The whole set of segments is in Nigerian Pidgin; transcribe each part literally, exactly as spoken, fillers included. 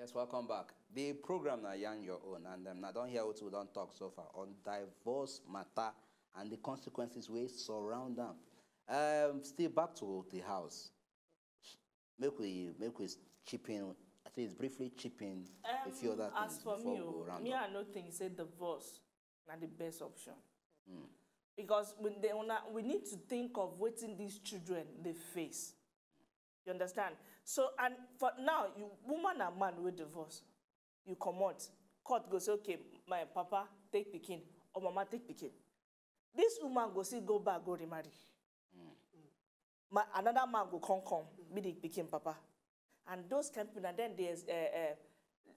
Yes, welcome back. The program na Yarn Your Own, and um, I don hear what we don talk so far on divorce matter and the consequences wey surround am. Um, still back to the house. Make we make we chip in, at least briefly chip in a few other Um, as things for before me, we go oh, round me, up. I no think say divorce na the best option. Because we, they, una, we need to think of wetin these children dey face. You understand? So, and for now, you, woman and man wey divorce, you comot, court go say, "Okay, my papa take pikin or mama take pikin." This woman go still go back, go remarry. Ma, another man go come, come, be the pikin papa. And those kind people, na then they, uh, uh,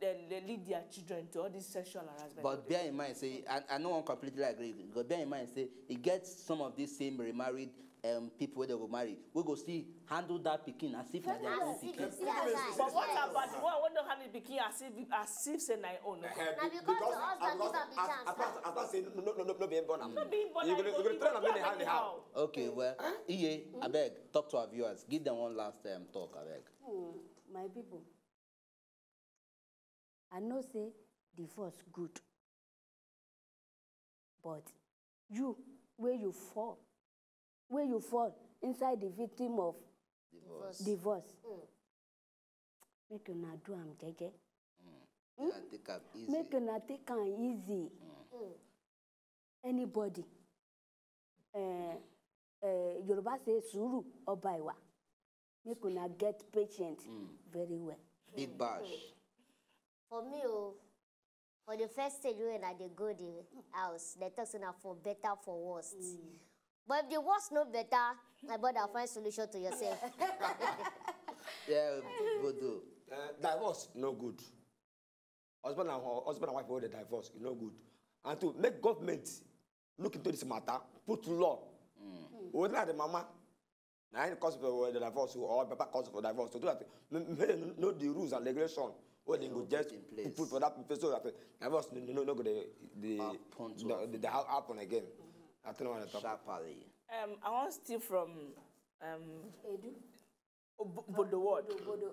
they, they lead their children to all this sexual harassment. But bear in mind, say, I, I no wan completely agree. But bear in mind, say, e get some of these same remarried um, people wey dey go marry, wey go still handle that pikin as if na their own pikin. But what about the one wey don handle pikin as if, as if say na im own? No? Na because the husband give am the chance. As as say no no no no be born am. No be born You am, go you you go go train am do am anyhow anyhow. Anyhow. Okay, well, Iye, abeg, talk to our viewers. Give them one last um, talk, abeg. Hmm, my people, I know say divorce good, but you wey you fall, wey you fall inside the victim of Divorce. Divorce, make una do am jeje. Yeah, take am easy. Make una take am easy. Anybody, uh, uh, Yoruba say sùúrù ọba ìwà. Make una get patient very well. Big bash. For me, oh, for the first stage when I dey go the house, they talk say na for better, for worse. But if the worst no better, my brother, find solution to yourself. Yeah, Bodo. Uh, divorce no good. Husband and husband and wife wey dey divorce, e no good. And to make government look into this matter, put law. Whether na the mama, na him cause for the divorce or papa cause for divorce, to do that, make dem know the rules and regulation wey dem go just in place. Put for that place so that divorce no no no go dey dey Happen too dey dey happen again. I don't know what I talk. Sharply. Um, I wan steal from um, Edu, Obo- Bodo word. Bodo.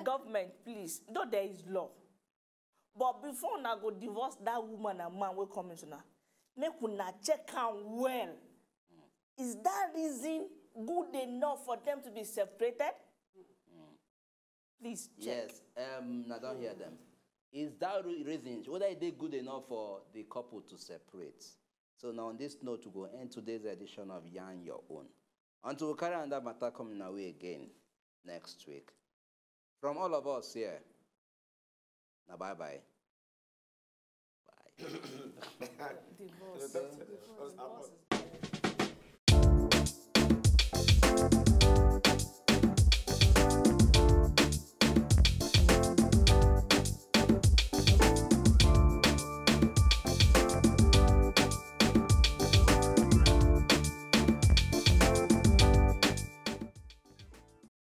Government, please, though there is law, but before una go divorce that woman and man wey come into una, make una check am well. Is that reason good enough for them to be separated? Please check. Yes, um, I don't hear them. Is that re- reason whether e dey good enough for the couple to separate? So now on this note, we go end today's edition of Yarn Your Own. Until we carry another matter coming our way again next week. From all of us here, na bye bye. Bye. Divorce. Divorce. Divorce is